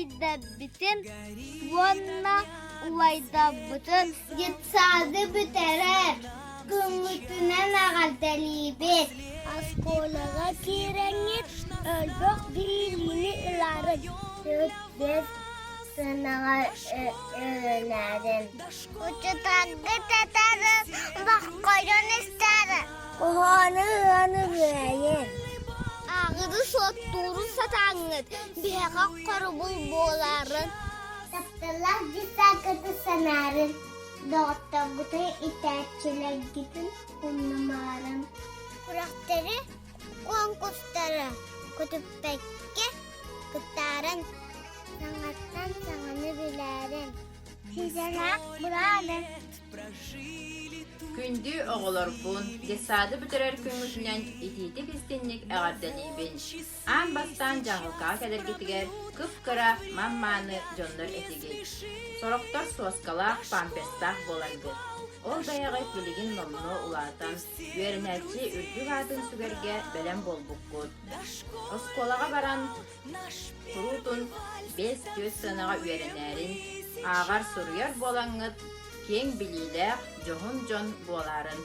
Убайдарбытын уонна убайдарбытын детсады бүтэрэр күммүтүнэн эҕэрдэлиибит. Оскуолаҕа киирэҥҥит элбэх билиини ыларын, 45 сыанаҕа өрөнөрүн. Учутаргыт этэрин боххойон истэрин. Куһаҕаны ыаны үөйэн. Ааҕыны суоттууру сатааҥҥыт биһиэхэ хоробул буоларын. Тапталлаах дьыссааккытын санаарын, доҕотторгутун итээччилэргитин умнумаарын. Күрэхтэри, куонкустары көтүппэккэ кыттаарын, саҥаттан саҥаны билээрин. Сизэлээх былааны Күндү оҕолорбун, детсады бүтэрэр күҥҥүтүнэн итиитик-истинник эҕэрдэлиибин! Аан бастаан дьаһалкаҕа кэлэргитигэр кып-кыра, мам-мааны дьоннор этигит. Сорохтор суоскалаах, памперстаах буоларгыт. Ол бэйэҕит билигин номнуо улаатан, үөрэнээччи үрдүк аатын сүгэргэ бэлэм буолбуккут. Оскуолаҕа баран Куруутун 5-4 сыанаҕа үөрэнээрин, ааҕар-суруйар буолаҥҥыт, киэҥ билиилээх, дьоһун дьон буолаарын.